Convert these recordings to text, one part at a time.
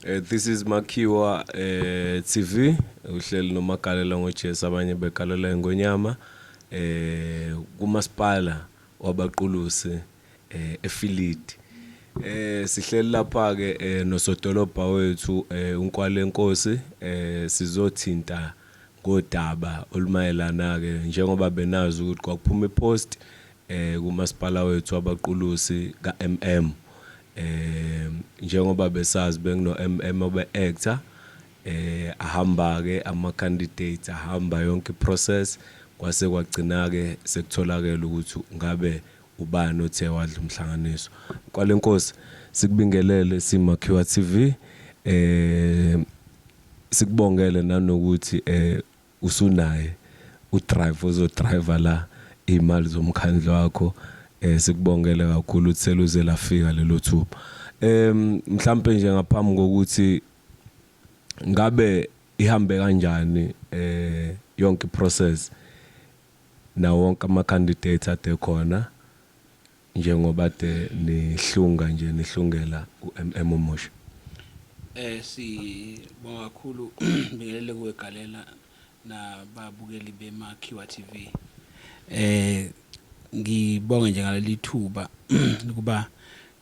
This is Makhiwa TV, uhleli noMagalela ngoJesu, abanye begalela ingonyama kumasipala waBaqulusi eFilidi. Sihleli lapha ke nosodolobha wethu uNkwale Nkosi, sizothinta ngodaba olumayelana ke njengoba benazi ukuthi kwakuphuma ipost kumasipala wethu waBaqulusi ka MM. Njengoba besazi bekuno MM obe actor, ahamba ke ama candidates, ahamba yonke iprocess, kwase kwagcina ke sekutholakela ukuthi ngabe ubani othe wadla umhlanganiso. Kwalenkosi, sikubingelele siMakhiwa TV, sikubongele nanokuthi usunaye udriver ozodriver la imali zomkhandlu wakho. Sikubongele kakhulu ukuthi seluze lafika lelo thuba. Mhlambe nje ngaphambi kokuthi ngabe ihambe kanjani yonke iprocess na wonke ama candidates ade khona njengoba de nihlunga nje nihlungela uMM omusha? Sibonga kakhulu, bingelele kuwe Galela nababukeli beMakhiwa TV. Ngibonge nje ngaleli thuba ukuba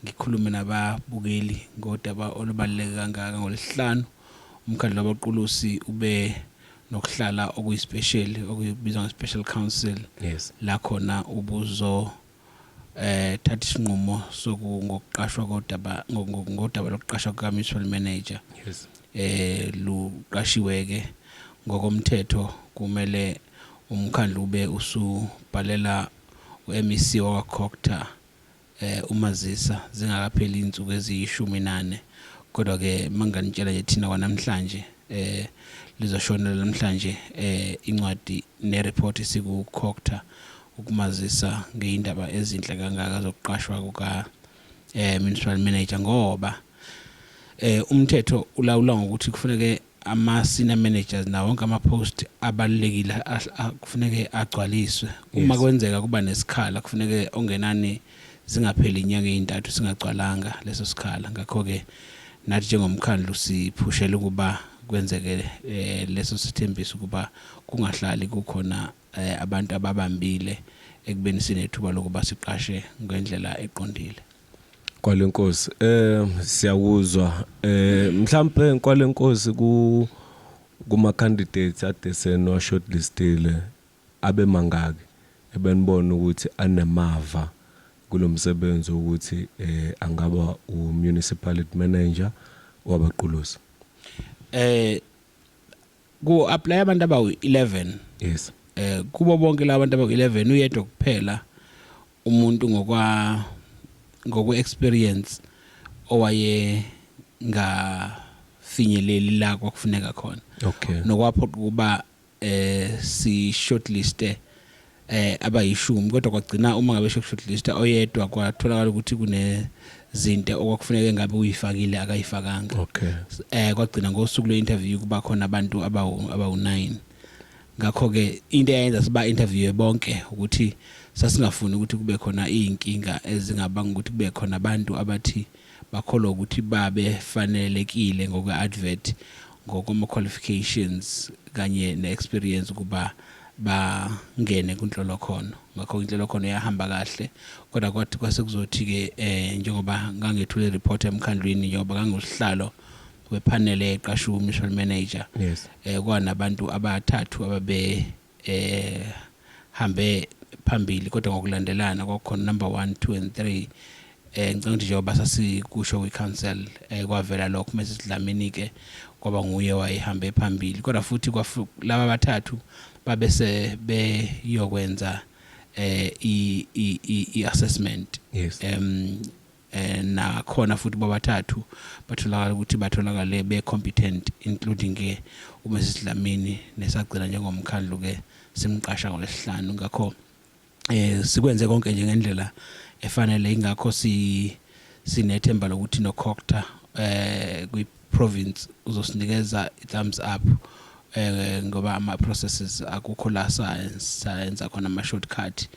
ngikhulume nababukeli ngodaba olubaluleke kangaka. NgoLwesihlanu umkhandlu waBaqulusi ube nokuhlala okuyispecial, okubizwa nge-special council, la khona ubuzo thatha isinqumo soku ngokuqashwa kodaba, ngodaba lokuqashwa kuka municipal manager. Luqashiwe ke ngokomthetho, kumele umkhandlu ube usubhalela uMEC wakwaCogta umazisa zingakapheli insuku eziyishumi nane. Kodwa ke manganitshela nje, thina kwanamhlanje lizoshonela namhlanje incwadi nereport siku COGTA ukumazisa ngeindaba ezinhle kangaka zokuqashwa kuka municipal manager, ngoba umthetho ulawula ngokuthi kufuneke ama senior managers nawo wonke ama post abalulekile kufuneke agcwaliswe. Uma kwenzeka kuba nesikhala, kufuneke ongenani zingapheli inyanga ezintathu singagcwalanga leso sikhala. Ngakho ke nathi njengomkhandlu siphushela ukuba kwenzeke leso sithembiso, ukuba kungahlali kukhona abantu ababambile ekubeni sinethuba lokuba siqashe ngendlela eqondile. Kwalenkosi, siyakuzwa. Mhlambe Kwalenkosi, ku kuma candidates ade senwa shortlistile, abe mangaki ebenibona ukuthi anemava kulomsebenzi ukuthi angaba u municipality manager waBaqulusi? Ku apply abantu abawu11. Kubo bonke laba bantu abawu11, uyedwa kuphela umuntu ngokwe experience owaye ngafinyeleli la kwakufuneka khona, nokwaphoqa ukuba si shortlist abayishumi. Kodwa kwagcina uma ngabe shortlist oyedwa, kwatholakala ukuthi kunezinto okwakufuneka ngabe uyifakile akayifakanga. Kwagcina ngosuku lwe-interview kuba khona abantu abawu 9. Ngakho ke into eyenza siba interview bonke ukuthi sasingafuni ukuthi kube khona izinkinga ezingabanga ukuthi kube khona abantu abathi bakholwa ukuthi babe fanelekile ngokwe advert, ngokuma qualifications kanye ne-experience ukuba bangene kunhlolokhono. Ngakho inhlolokhono yahamba kahle, kodwa kwathi kwase kuzothi ke njengoba ngangethule report emkhandlwini, njengoba ngangusihlalo wepanel eqashwe municipal manager, kwanabantu abathathu ababe hambe phambili, kodwa ngokulandelana kwakukhona number 1, 2 and 3. Ngicela ukuthi njengoba sasikusho kwi-council, kwavela lokho mase Dlamini ke kwaba nguye wayehambe phambili, kodwa futhi laba abathathu babese beyokwenza i i assessment. Nakhona futhi bobathathu batholakala ukuthi batholakale be competent, including ke uMrs Dlamini, nesagcina njengomkhandlu ke simqasha ngoLwesihlanu. Ngakho sikwenze konke nje ngendlela efanele, ingakho si sinethemba lokuthi no COGTA kwi province uzosinikeza i thumbs up, ngoba ama processes akukho la science sayenza khona ama shortcut,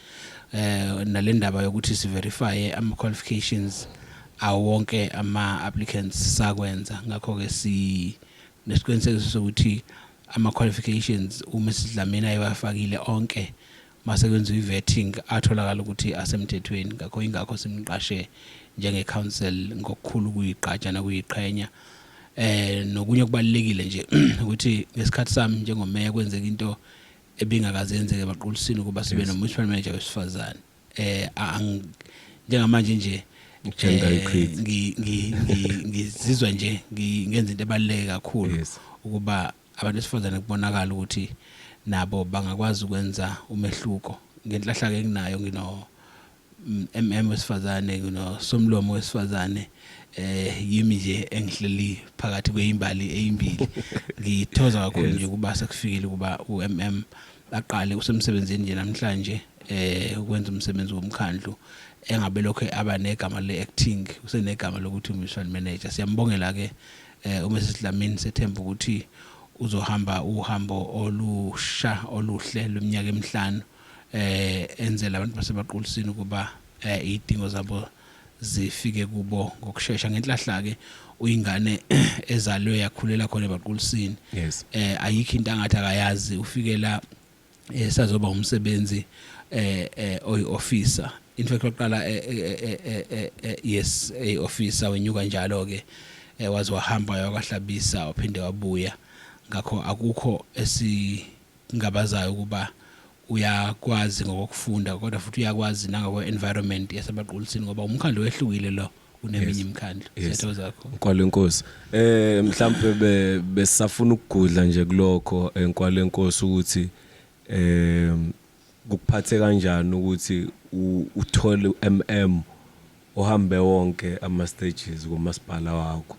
nalendaba yokuthi si verify ama qualifications. Awonke ama applicants sakwenza, ngakho ke si nesiqinisekiso sokuthi ama qualifications uMrs Dlamini ayewafakile onke mase kwenziwa i-vetting atholakala ukuthi asemthethweni. Ngakho ingakho simqashe njenge council ngokukhulu kuyigqaja nokuyiqhenya. Nokunye kubalekile nje ukuthi ngesikhathi sami njengomeya kwenzeka into ebingakaze yenzeke eBaqulusini, ukuba sibe no municipal manager wesifazane. Njengamanje nje Gender equity. Ngizizwa nje ngenza into ebaluleke kakhulu ukuba abantu besifazane kubonakala ukuthi nabo bangakwazi ukwenza umehluko. Ngenhlahla ke nginayo, ngino MM wesifazane, ngino somlomo wesifazane, yimi nje engihleli phakathi kweyimbali eyimbili. Ngithokoza kakhulu nje kuba sekufikile kuba uMM aqale usemsebenzini nje namhlanje ukwenza umsebenzi womkhandlu, engabe lokho aba negama le-acting, usenegama lokuthi municipal manager. Siyambongela ke uMrs Dlamini, sethemba ukuthi uzohamba uhambo olusha oluhle lweminyaka emihlanu enzela abantu baseBaqulusini ukuba idingo zabo zifike kubo ngokushesha. Ngenhlahla ke uyingane ezalwe yakhulela khona eBaqulusini. Ayikho into angathi akayazi, ufikela sazoba umsebenzi oyi officer. In fact waqala yes, a officer, wenyuka njalo ke waze wahamba yakwaHlabisa, waphinde wabuya. Ngakho akukho esingabazayo ukuba uyakwazi ngokufunda, kodwa futhi uyakwazi nangokwe environment yaseBaqulusini, ngoba umkhandlu wehlukile lo kuneminye imikhandlu. Siyathokoza kakhulu. Nkwali Yenkosi, mhlambe besafuna ukugudla nje kulokho, eNkwali Yenkosi, ukuthi kukuphathe kanjani ukuthi uthole uMM ohambe wonke ama stages kumasipala wakho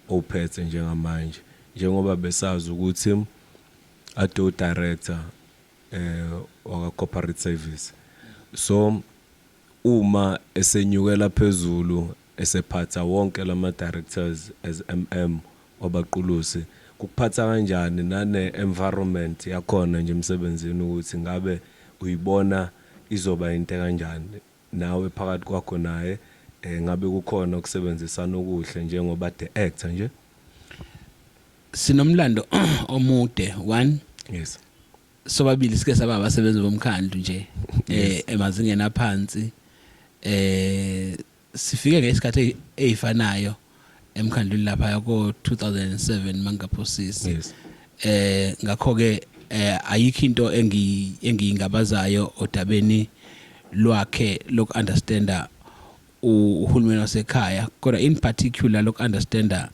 ophethe njengamanje, njengoba besazi ukuthi ado director waka corporate service. So uma esenyukela phezulu esephatha wonke lama directors as MM waBaqulusi, kukuphatha kanjani nane environment yakhona nje emsebenzini, ukuthi ngabe uyibona izoba into kanjani nawe phakathi kwakho naye? Ngabe kukhona ukusebenzisana okuhle njengoba the actor nje? Sinomlando omude one. Sobabili sike saba abasebenzi bomkhandlu nje emazingeni aphansi. Sifike ngesikhathi ezifanayo emkhandlwini lapha ko 2007 mangaphosisi. Ngakho ke ayikho into engiyingabazayo odabeni lwakhe loku understanda uhulumeni wasekhaya, kodwa in particular loku understanda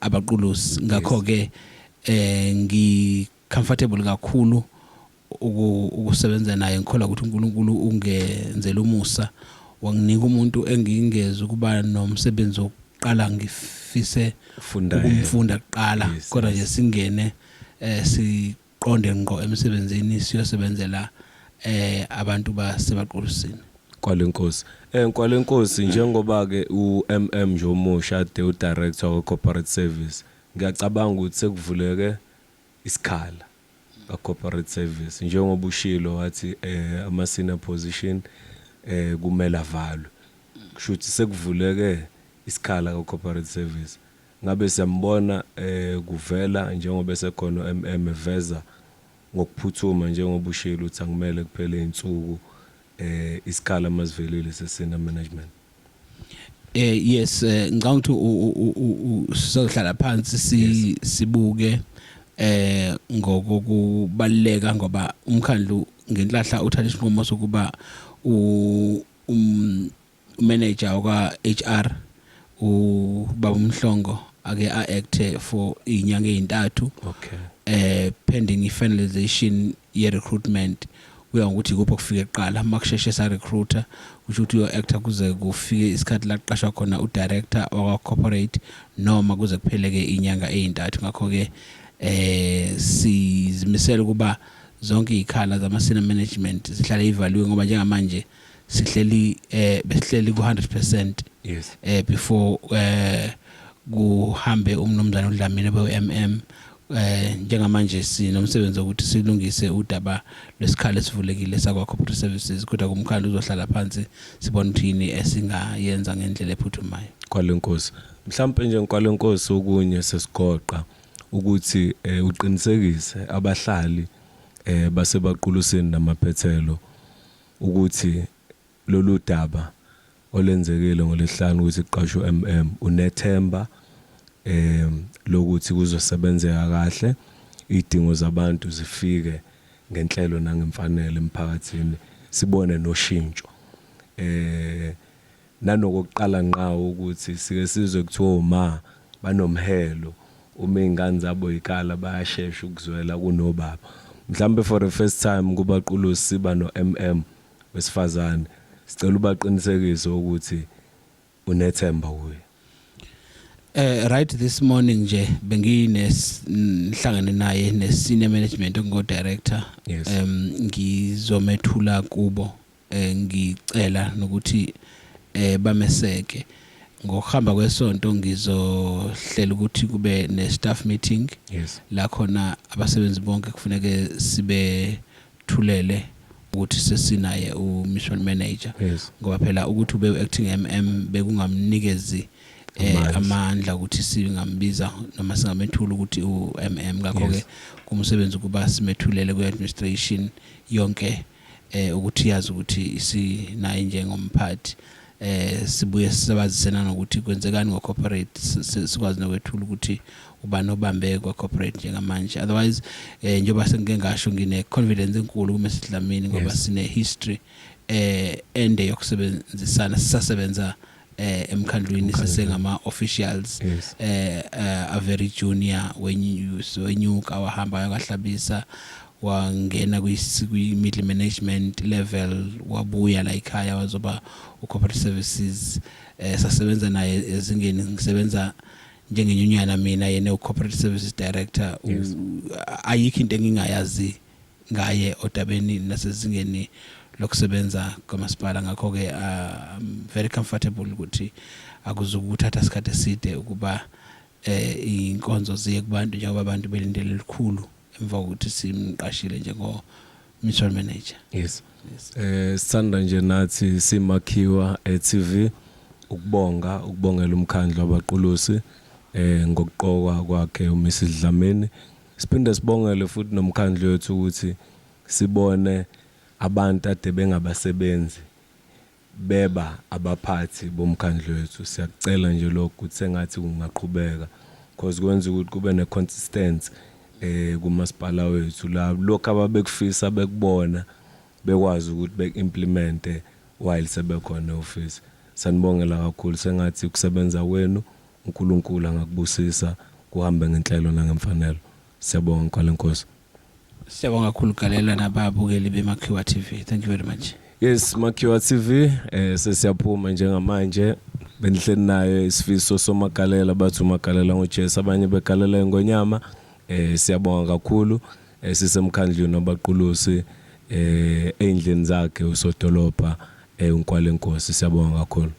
aBaqulusi. Ngakho ke ngi comfortable kakhulu ukusebenza naye. Ngikholwa ukuthi uNkulunkulu ungenzela umusa wanginika umuntu engingeza ukuba nomsebenzi wokuqala ngifise Ufunda yena. Ukumfunda kuqala, kodwa nje singene siqonde ngqo emsebenzini, siyosebenzela abantu baseBaqulusini. Nkwali Yenkosi, Nkwali Yenkosi, njengoba ke uMM nje omusha ade udirector we corporate service, ngiyacabanga ukuthi sekuvuleke isikhala ka corporate service, njengoba ushilo wathi ama senior position kumele avalwe, kusho ukuthi sekuvuleke isikhala ka corporate service. Ngabe siyambona kuvela njengoba esekhona uMM eveza ngokuphuthuma, njengoba ushilo ukuthi akumele kuphele izinsuku isikhala masivelile se senior management? Yes, ngicabanga ukuthi sizohlala phansi sibuke ngokubaluleka, ngoba umkhandlu ngenhlahla uthatha isinqumo sokuba u manager waka HR, ubaba uMhlongo, ake a-act for izinyanga ezintathu pending i-finalization ye-recruitment. Kuya ngokuthi ikuphi okufike kuqala. Makusheshe sa recruiter, kusho ukuthi uyo-acta kuze kufike isikhathi la kuqashwa khona u-director wakwa-corporate, noma kuze kupheleke inyanga ezintathu. Ngakho-ke sizimisele ukuba zonke izikhala zama-senior management zihlale ivaliwe, ngoba njengamanje sihleli besihleli ku-100% before kuhambe umnumzane uDlamini be-MM. Njengamanje sinomsebenzi wokuthi silungise udaba lwesikhala esivulekile sakwa corporate services, kodwa kumkhandlu uzohlala phansi sibone ukuthi yini esingayenza ngendlela ephuthumayo. Kwalenkosi, mhlawumbe nje Nkwalenkosi, okunye sesigoqa ukuthi uqinisekise abahlali baseBaqulusini namaphethelo ukuthi lolu daba olenzekile ngoLwesihlanu ukuthi kuqashwe uMM, unethemba lokuthi kuzosebenzeka kahle, idingo zabantu zifike ngenhlelo nangemfanelo emphakathini, sibone noshintsho. Nanokokuqala ngqa ukuthi sike sizwe kuthiwa oma banomhelo, uma iy'ngane zabo yikhala bayashesha ukuzwela kunobaba. Mhlambe for the first time kuBaqulusi siba no-MM wesifazane, sicela ubaqinisekise ukuthi unethemba kuye. Right, this morning nje benginehlangene naye ne senior management ongo director. Ngizomethula kubo, ngicela nokuthi bameseke. Ngokuhamba kwesonto ngizohlela ukuthi kube ne staff meeting la khona abasebenzi bonke kufuneke sibe thulele ukuthi sesinaye u-municipal manager, ngoba phela ukuthi ube acting MM bekungamnikezi Amandla. Amandla ukuthi singambiza noma singamethula ukuthi u-MM. Ngakho-ke kumsebenzi ukuba simethulele kwi-administration yonke ukuthi yazi ukuthi isinaye njengomphathi. Sibuye sisebazise nanokuthi kwenzekani ngo-corporate, sikwazi nokwethula ukuthi ubani obambe kwa-corporate njengamanje. Otherwise, njengoba sengike ngasho, ngine-confidence enkulu kuMrs Dlamini ngoba sine history ende yokusebenzisana, sisasebenza emkhandlwini Emkhandlwini. Sesengama officials a very junior, wenyuka wahamba yakwaHlabisa, wangena kwi middle management level, wabuya la ekhaya wazoba u corporate services. Sasebenza naye ezingeni ngisebenza njengenyunyana mina, yena u corporate services director. Ayikho into engingayazi ngaye odabeni nasezingeni lokusebenza kwamasipala. Ngakho-ke I'm very comfortable ukuthi akuzukuthatha isikhathi eside ukuba inkonzo ziye kubantu njengoba abantu belindele lukhulu emva kokuthi simqashile njengo municipal manager. Yes. Sithanda nje nathi siMakhiwa e-TV ukubonga, ukubongela umkhandlu waBaqulusi ngokuqokwa kwakhe uMrs Dlamini. Siphinde sibongele futhi nomkhandlu wethu ukuthi sibone abantu ade bengabasebenzi beba abaphathi bomkhandlu wethu. Siyakucela nje lokho ukuthi sengathi kungaqhubeka, because kwenza ukuthi kube ne-consistency kumasipala wethu, la lokho ababekufisa bekubona bekwazi ukuthi beku-implemente while sebekhona e-office. Sanibongela kakhulu, sengathi ukusebenza kwenu uNkulunkulu angakubusisa, kuhambe ngenhlelo nangemfanelo. Siyabonga, Nkwalenkosi. Siyabonga kakhulu Galela nababukeli beMakhiwa TV. Thank you very much. Yes, Makhiwa TV, sesiyaphuma njengamanje. Benihleli naye Isifiso Somagalela, bathi umagalela ngoJesu, abanye begalela ingonyama. Siyabonga kakhulu. Sisemkhandlwini waBaqulusi, eyindlini zakhe usodolobha uNkwalenkosi. Siyabonga kakhulu.